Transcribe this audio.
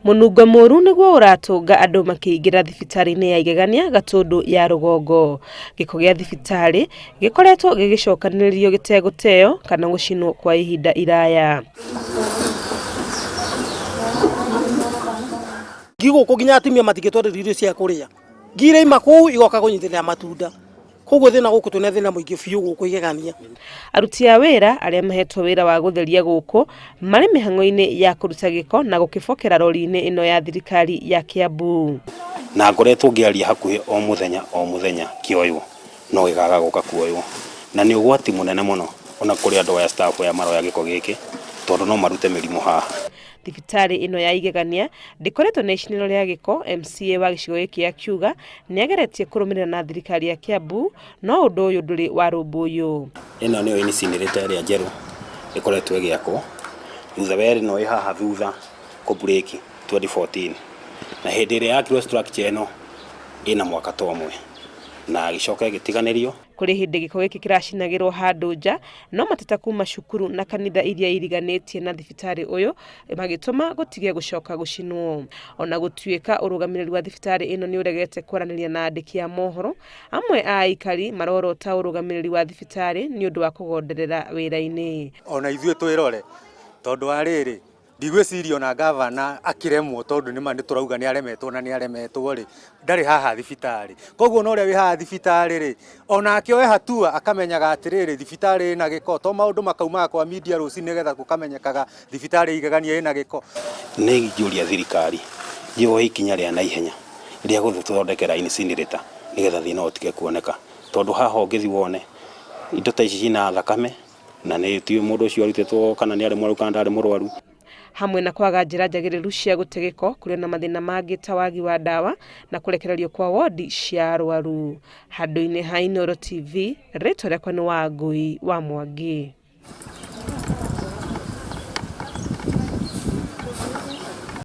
Mũnungo mũru nĩguo ũratũnga andũ makĩingĩra thibitarĩ-inĩ ya Igegania Gatũndũ ya Rũgongo. Gĩko gĩa thibitarĩ gĩkoretwo gĩgĩcokanĩrĩrio gĩtegũteo kana gũcinwo kwa ihinda iraya. Ngi gũkũ nginya atumia matingĩtwarĩrio irio cia kũrĩa. Ngi iraima kũu igoka kũnyitĩrĩra matunda. Koguo thĩna gũkũ twĩna thĩna mũingĩ biũ gũkũ Igegania. Aruti a wĩra arĩa mahetwo wĩra wa gũtheria gũkũ marĩ mĩhang'o-inĩ ya kũruta gĩko na gũkĩbokera rori-inĩ ĩno ya thirikari ya Kiambu. Na ngoretwo ngĩaria hakuhĩ o mũthenya o mũthenya kĩoywo no gĩkaga gũka kuoywo. Na nĩ ũgwati mũnene mũno ona kũrĩ andũ aya staff aya maroya gĩko gĩkĩ tondũ no marute mĩrimũ haha. Thibitarĩ ĩno ya Igegania ndĩkoretwo na icinĩro rĩa gĩko, MCA wa gĩcigo gĩkĩ akiuga nĩageretie kũrũmĩrĩra na thirikari ya Kiambu no ũndũ ũyũ ndũrĩ warũmbũiywo. Ĩno nĩyo incinerator ĩrĩa njerũ ĩkoretwo ĩgĩakwo thutha wa ĩno ĩ haha thutha kũ break 2014 na hĩndĩ ĩrĩa yakirwo structure ĩno ĩna mwaka ta ũmwe na ĩgĩcoka ĩgĩtiganĩrio. Kũrĩ hĩndĩ gĩko gĩkĩ kĩracinagĩrwo handũ nja, no mateta kuma cukuru na kanitha iria iriganĩtie na thibitarĩ ũyũ magĩtũma gũtige gũcoka gũcinwo. Ona gũtuĩka ũrũgamĩrĩri wa thibitarĩ ĩno nĩ ũregete kwaranĩria na andĩki a mohoro, amwe a aikari marorota ũrũgamĩrĩri wa thibitarĩ nĩ ũndũ wa kũgonderera wĩra-inĩ. Ona ithuĩ twĩrore tondũ wa rĩrĩ, Ndigwĩciria ona ngavana akĩremwo tondũ nĩma nĩ tũrauga nĩ aremetwo na nĩ aremetwo rĩ, ndarĩ haha thibitarĩ. Koguo ona ũrĩa wĩ haha thibitarĩ rĩ, onake oe hatua akamenyaga atĩrĩrĩ, thibitarĩ ĩna gĩko, to maũndũ makaumaga kwa media rũcinĩ nĩgetha gũkamenyekaga thibitarĩ ya Igegania ĩna gĩko. Nĩ ingĩũria thirikari yoe ikinya rĩa naihenya rĩa gũtũthondekera incinerator nĩgetha thĩna ũyũ ũtige kuoneka. Tondũ haha ũngĩthiĩ wone indo ta ici ciina thakame na nĩ tiũĩ mũndũ ũcio arutĩtwo kana nĩ arĩ mũrwaru kana ndarĩ mũrwaru. Hamwe na kwaga njĩra njagĩrĩru cia gũte gĩko, kũrĩ na mathĩna mangĩ ta wagi wa ndawa na kũrekererio kwa wondi cia arwaru. Handũ-inĩ ha Inooro TV, rĩtwa rĩakwa nĩ Wangũi wa Mwangi.